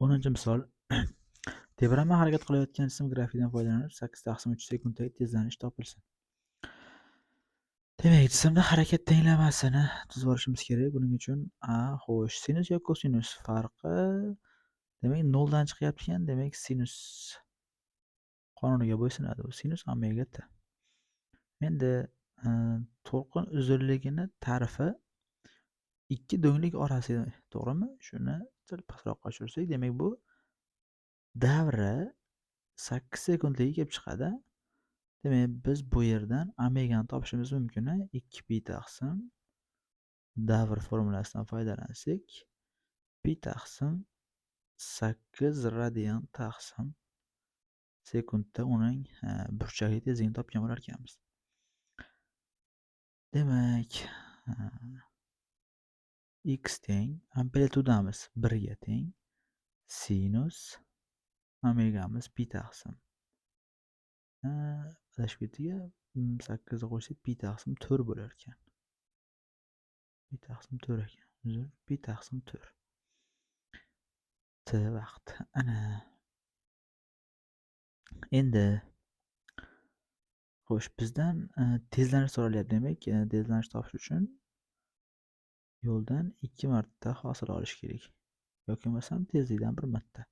10-misol. Tebranma harakat qilayotgan jism grafikdan foydalanib 8/3 sekunddagi tezlanish topilsin. Demak, jismda harakat tenglamasini tuzib olishimiz kerak. Buning uchun a, xo'sh, sinus yoki kosinus farqi, demak, 0 dan chiqyapti ekan, demak, sinus qonuniga bo'ysunadi. Bu sinus omega t. Endi to'lqin uzunligini ta'rifi ikki do'nglik orasi, to'g'rimi? Shuni sal pastroqqa tushirsak, demak, bu davri 8 sekundligi kelib chiqadi. Demak, biz bu yerdan omegani topishimiz mumkin. 2 pi taqsim davr formulasidan foydalansak, pi taqsim 8 radian taqsim sekundda uning burchakli tezligini topgan bo'lar ekanmiz. Demak, x teng amplitudamiz 1 ga teng sinus omegamiz pi taqsim, adashib ketdik, 8 ni qo'shsak pi taqsim 4 bo'lar ekan. Pi taqsim 4 ekan. Uzr, pi taqsim 4. T vaqt. Ana. Endi xo'sh, bizdan tezlanish so'ralyapti. Demak, tezlanish topish uchun yo'ldan 2 marta hosil olish kerak. Yoki bo'lmasam tezlikdan 1 marta.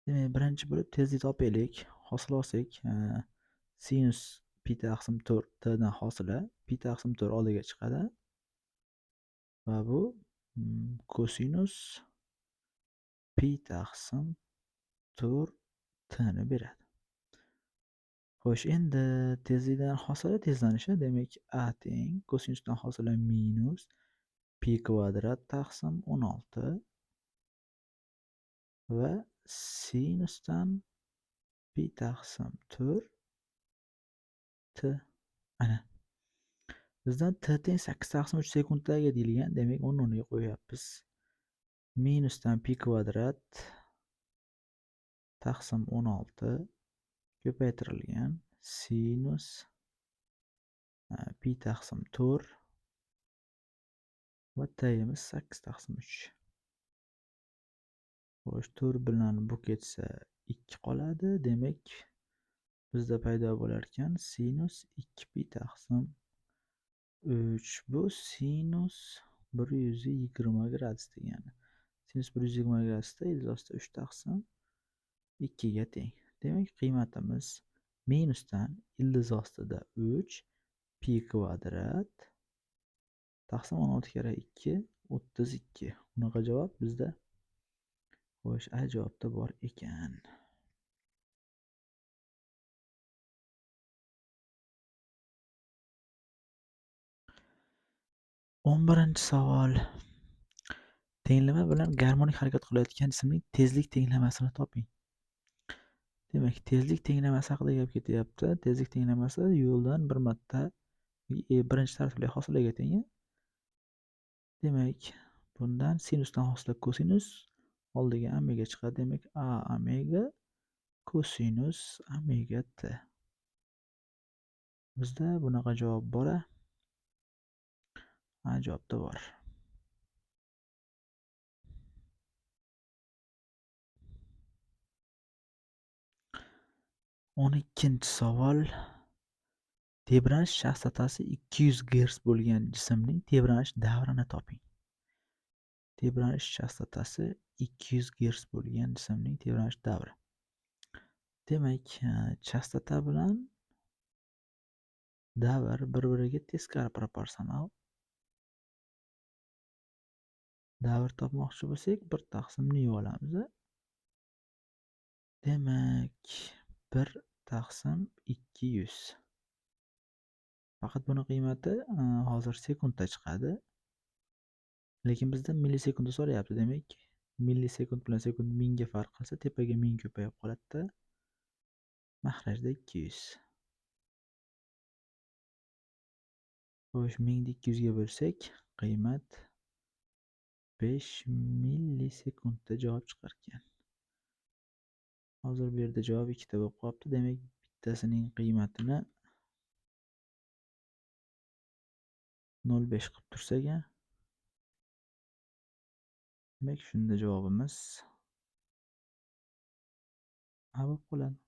Demak, birinchi bo'lib tezlik topaylik. Hosil olsak, sinus pi taqsim 4 t dan hosila pi taqsim 4 oldiga chiqadi. Va bu kosinus pi taqsim 4 t ni beradi. Xo'sh, endi tezlikdan hosila tezlanishi, demak, a teng kosinusdan hosila minus pi kvadrat taqsim 16 va sinusdan pi taqsim 4 t. Ana. Bizdan t teng 8/3 sekunddagi deyilgan, demak, uni o'rniga qo'yapmiz. Minusdan pi kvadrat taqsim 16 ko'paytirilgan sinus pi taqsim 4 va t'imiz 8/3. Xo'sh, 4 bilan bu ketsa 2 qoladi. Demak, bizda paydo bo'lar ekan sinus 2 pi taqsim 3. Bu sinus 120 gradus degani. Sinus 120 gradusda ildiz ostida 3 taqsim 2 ga teng. Demak, qiymatimiz minusdan ildiz ostida 3 pi kvadrat taqsim 16 karra 2 32. Bunaqa javob bizda xo'sh, A javobda bor ekan. 11-savol. Tenglama bilan garmonik harakat qilayotgan jismning tezlik tenglamasini toping. Demak, tezlik tenglamasi haqida gap ketyapti. Tezlik tenglamasi yo'ldan bir marta birinchi tartibli hosilaga teng. Demak, bundan sinusdan hosila kosinus oldiga omega chiqadi. Demak, a omega kosinus omega t. Bizda bunaqa javob bor. A javobda bor. 12-savol. Tebranish chastotasi 200 Hz bo'lgan jismning tebranish davrini toping. Tebranish chastotasi 200 Hz bo'lgan jismning tebranish davri. Demak, chastota bilan davr bir-biriga teskari proporsional. Davr topmoqchi bo'lsak, 1 taqsim nu olamiz. Demak, 1 taqsim 200. Faqat buni qiymati hozir sekundda chiqadi. Lekin bizda millisekundda so'rayapti. Demak, millisekund bilan sekund 1000 ga farq qilsa, tepaga 1000 ko'payib qoladi-da. Mahrajda 200. Xo'sh, 1000 ni 200 ga bo'lsak, qiymat 5 millisekundda javob chiqar ekan. Hozir bu yerda javob ikkita bo'lib qolibdi. Demak, bittasining qiymatini 0.5 qilib tursak, Demak, shunda javobimiz A bo'lib qoladi.